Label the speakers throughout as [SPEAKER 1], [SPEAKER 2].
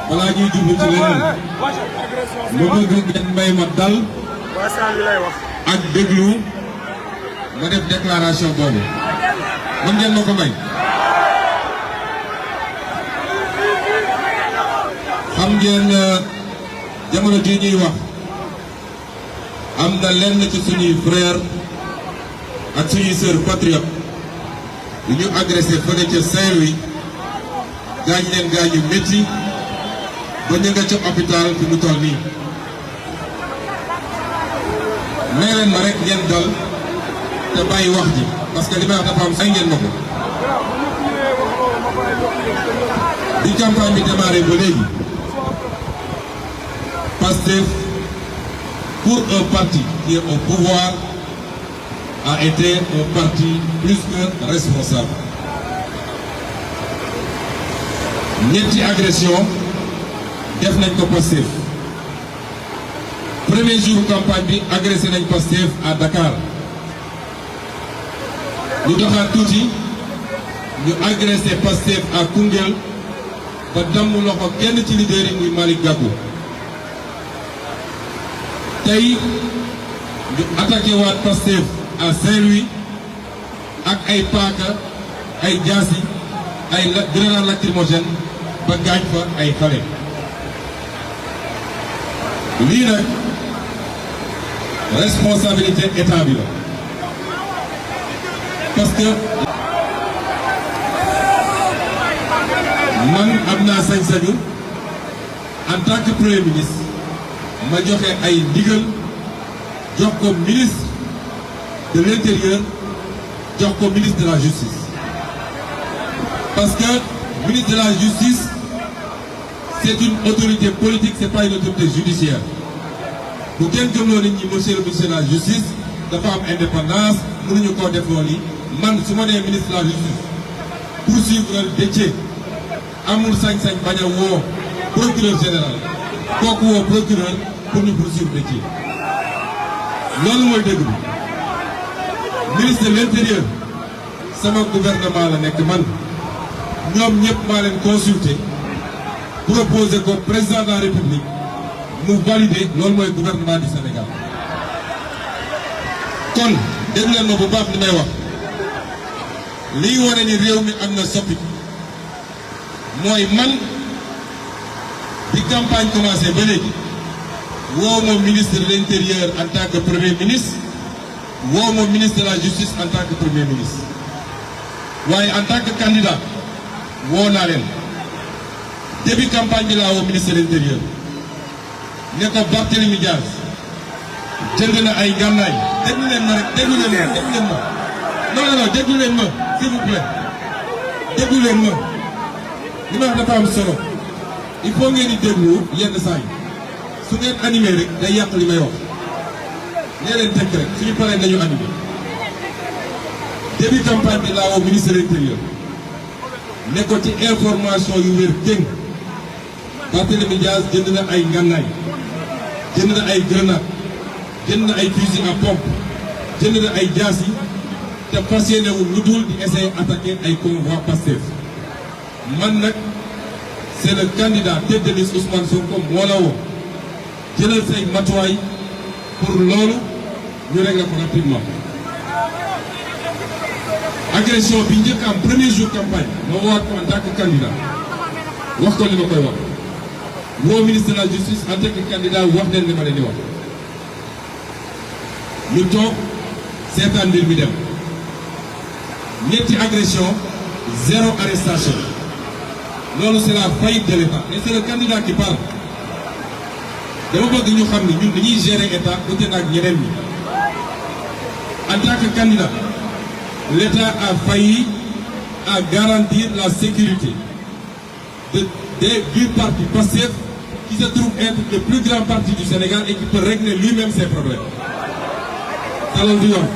[SPEAKER 1] balaa ñuy jublu ci leneen ma bëgg ngeen may ma dal ak déglu ma def déclaration boobu mën ngeen ma ko may. xam ngeen jamono jii ñuy wax am na lenn ci suñuy frère ak suñuy sœur patriote yu ñu agressé fële ca Saint-Louis gaañ leen gaañu métti ba ñu nga ca hôpital fi mu toll nii. may leen ma rek ngeen dal te bàyyi wax ji parce que li may wax dafa am say ngeen ma ko. bi campagne bi démarré ba léegi Pastef pour un parti qui est au pouvoir a été un parti plus que responsable. ñetti agression def nañ ko Pastef. Premier jour campagne bi agressé nañ Pastef à Dakar. ñu doxaat tuuti ñu agressé Pastef à Koungheul ba damm loxo kenn ci leader yi muy Malick Gakou. tey ñu attaqué waat Pastef à Saint-Louis ak ay paaka ay jaasi ay grenade lacrymogène ba gaañ fa ay xale. lii nag responsabilité état bi la parce que man am naa sañ-sañu en tant que premier ministre ma joxe ay ndigal jox ko ministre de l'intérieur jox ko ministre de la justice parce que ministre de la justice c'est une autorité politique, c'est pas une autorité judiciaire. bu kenn gëmloo nit ñi monsieur le ministre de la justice dafa am indépendance mënuñu koo def loolu yi man su ma nee ministre de la justice poursuivre Déthié amul sañ-sañ bañ a woo procureur général kooku woo procureur pour ñu poursuivre Déthié loolu mooy dëgg bi. ministre de l'intérieur sama gouvernement la nekk man ñoom ñëpp maa leen consulter proposer ko président de la république mu valider loolu mooy gouvernement du Sénégal. kon dégg leen ma bu baax li may wax liy wane ni réew mi am na soppi mooy man bi campagne commencé ba léegi woo ma ministre de l'intérieur en tant que premier ministre woo ma ministre de la justice en tant que premier ministre waaye en tant que candidat woo naa leen début campagne bi laa woo ministre de l'intérieur ne ko Barthélémy Dias jënd na ay gànnaay déglu leen ma rek déglu leen ma non déglu leen ma s'il vous plaît déglu leen ma li ma wax dafa am solo il faut ngeen di déglu yenn saa yi su ngeen animé rek day yàq li may wax nee leen teg rek suñu paree nañu animé début campagne bi laa woo ministre de l'intérieur ne ko ci information yu wér dégg Barthélémy Dias jënd na ay ngànnaay jënd na ay grenade jënd na ay fusil à pompe jënd na ay jaas yi te fas yéene wu lu dul di essayer attaquer ay convoi Pastef man nag c'est le candidat tête de liste Ousmane Sonko moo la woo jëlal say matuwaay pour loolu ñu régler ko rapidement. agression bi njëkk am premier jour campagne ma woowaat ko en tant que candidat wax ko li ma koy wax woo ministre de la justice en tant que candidat wax leen li ma leen di wax ñu toog seetaan mbir mi dem ñetti agression 0 arrestation loolu c'est la faillite de l'État et c'est le candidat qui parle dama bëgg ñu xam ni ñun dañuy gérer état ute naag ñeneen ñi en tant que candidat l'État a failli à garantir la sécurité du parti Pastef qui se trouve être le plus grand parti du Sénégal et qui peut régler lui-même ses problèmes. talal du yoon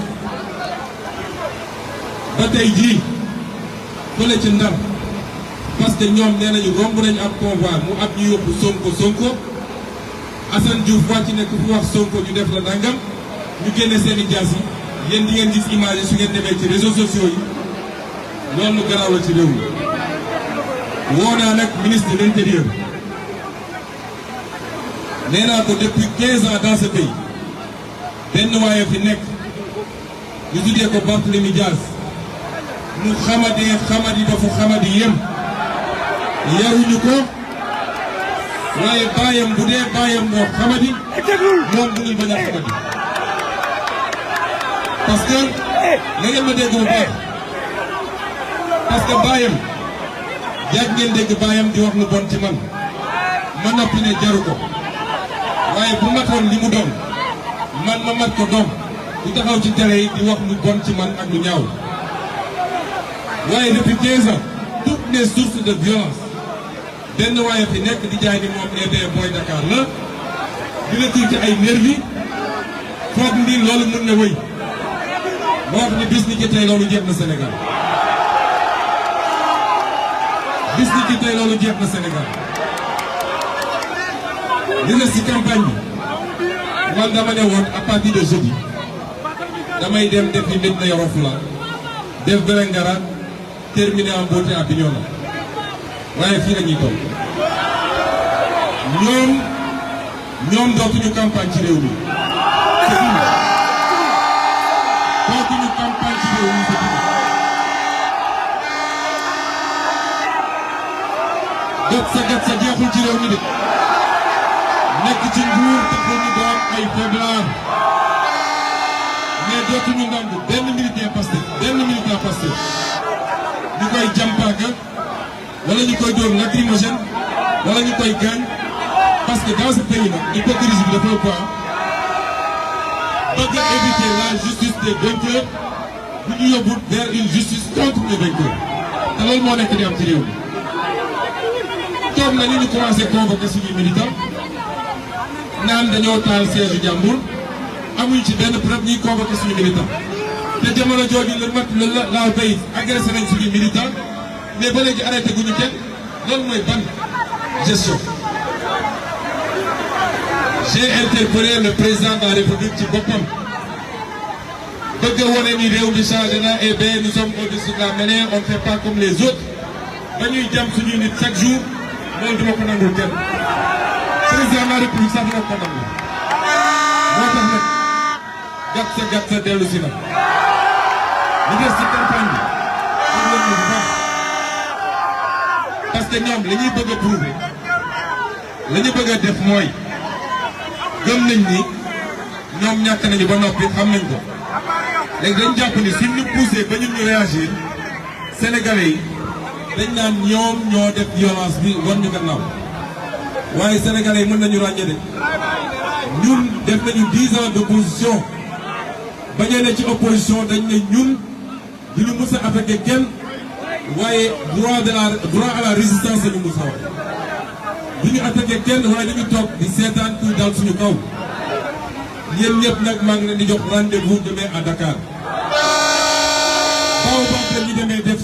[SPEAKER 1] ba tey jii fële ci Ndar parce que ñoom nee nañu romb nañu ab convoi mu ab ñu yóbbu Sonko Assane Diouf wàcc ne ku fi wax Sonko ñu def la nangam ñu génne seeni jaas yi yéen di ngeen gis image yi su ngeen demee ci réseaux sociaux yi loolu lu garaaw la ci réew mi woo naa nag ministre de l'intérieur nee naa ko depuis 15 ans dans ce pays benn waaye fi nekk ñu tuddee ko Barthélémy Dias mu xamadi ba fu xamadi yem yaruñu ko waaye baayam bu dee baayam moo xamadi moom mënul bañ a xamadi parce que na ngeen ma dégg bu baax parce que baayam yàgg ngeen dégg baayam di wax lu bon ci man ma noppi ne jaru ko waaye bu matoon li mu doon man ma mat ko doom du taxaw ci télé yi di wax lu bon ci man ak lu ñaaw waaye depuis 15 ans toutes les sources de violence benn waaye fi nekk di jaay ni moom Boy Dakar la dina tuuti ay nervi foog ni loolu mën na wëy moo wax ni bis ni ki tey loolu jeex na Sénégal bis ni ki tey loolu jeex na Sénégal dina si campagne bi man dama ne woon à partir de jeudi damay dem defi Médina Yoro Foulah def Vélingara terminé en beauté à Bignona waaye fii la ñuy toog ñoom dootuñu campagne ci réew mi c'est fini dootuñu campagne ci réew mi c'est fini gat sa jeexul ci réew mi de nekk ci nguur taxul ñu doon ay faiblard mais dootuñu nangu benn militant Pastef ñu koy jàmpaaka wala ñu koy dóor lacrymogène wala ñu koy gaañ parce que dans ce pays nag hypocrisie bi dafa ëpp bëgg a éviter la justice des vainqueurs bu ñu yóbbu vers une justice contre les vainqueurs te loolu moo nekk di am ci réew mi toog na ñu commencé convoquer suñuy militants naan dañoo taal siège yu jàmbur amuñ ci benn preuve ñuy convoquer suñu militant te jamono jooju la veille agressé nañ suñu militant mais ba léegi arrêté guñu kenn loolu mooy ban gestion. J'ai interpellé le président de la République ci boppam bëgg a wane ni réew mi changé na et bien nous sommes au-dessus de la mêlée on ne fait pas comme les autres ba ñuy jam suñuy nit chaque jour loolu duma ko nangul kenn président de la République sax duma ko nangul moo tax nag gàtt sa dellu si na ñu des ci campagne bi bu baax parce que ñoom li ñuy bëgg a prouver la ñu bëgg a def mooy gëm nañ ni ñoom ñàkk nañu ba noppi xam nañ ko léegi dañ jàpp ni suñ ñu poussé ba ñun ñu réagir sénégalais yi dañ naan ñoom ñoo def violence bi war ñu gannaaw waaye sénégalais yi mën nañu ràññee de ñun def nañu 10 ans d'opposition bañee ne ci opposition dañ ne ñun du ñu mus a affecté kenn waaye droit à la résistance lañu mus a wax du ñu attaqué kenn waaye dañu toog di seetaan kuy dal suñu kaw yéen ñëpp nag maa ngi leen di jox rendez-vous demain à Dakar baaw baax la ñu demee def